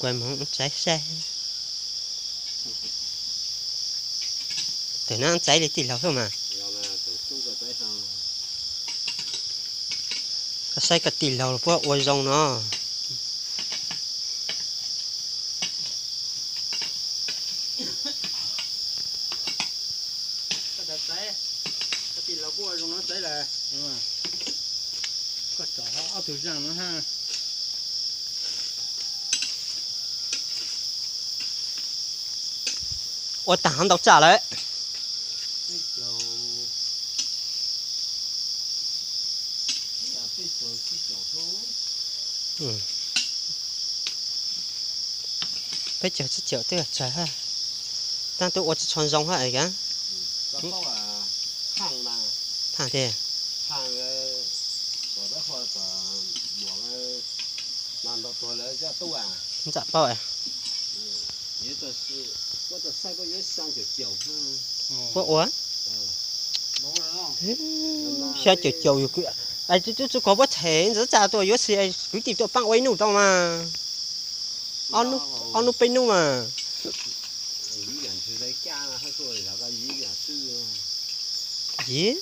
Kuv mus txaiv saib. Tam no txaiv li tij laug xwb mas. Koj saib koj tij laug puab ua zoo no. Koj tij laug puab ua zoo no txaiv lawm. Koj tsom ob tug zaaj no ha. Ua taag hov ntau tsaj lawm. Peb caug tsib caum twb tsawg hab. Taab tub ua tsi tshua zoo hab es. Thaaj tiag. Ntsaj paub. Puab ua xyaa caum caum yus, tub tsi kog puab them ntxawm tsa tuaj yuav si kwv tij tuaj paab ua ib nub tau mas. Ob nub peb nub mas. Yiv.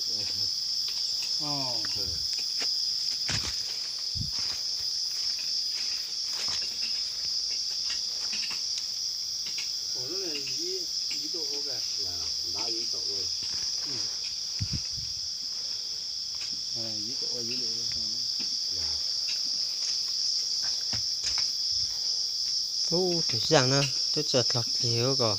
Ub, tus zaaj na, twb tsi dlog kig ko.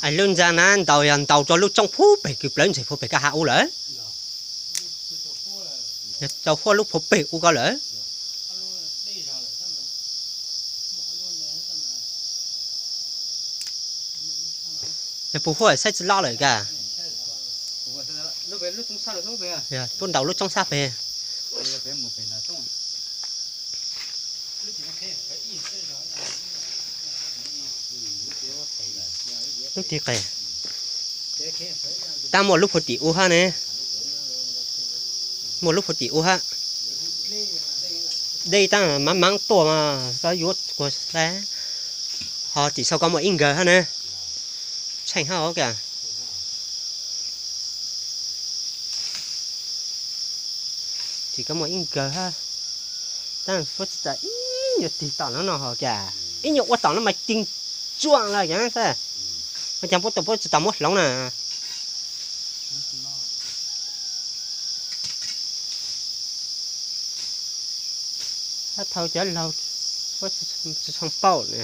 Es lub ntxa na ntaus yog ntaus rau lub tsoob puag pem kws plawv ntses puag pem koj ha ub lawm. Yog rau huab lub puag pem ub ko lawm. Yog puag huab saib tsi loj lawm kag. Yog puab ntaus lub tsoob sab pem. Lub tig qes. Tab muaj lub puag tim ub hab ne. Muaj lub puag tim ub hab. Dej tab maam maam tuaj mas koj yuav kuag saib. Ho tim sau koj muaj ib nkawg hab ne. Tsheej hab os kag. Tim koj muaj ib nkawg hab. Tab puab tsi tas ib nyuag tig tom no no ho kag. Ib nyuag ua tom no mas tig tsuam lawm kag. Ua caag puab tau puab tsi tas muab hloov na. Hab thaus cov laug puab tsi tshua paub ne.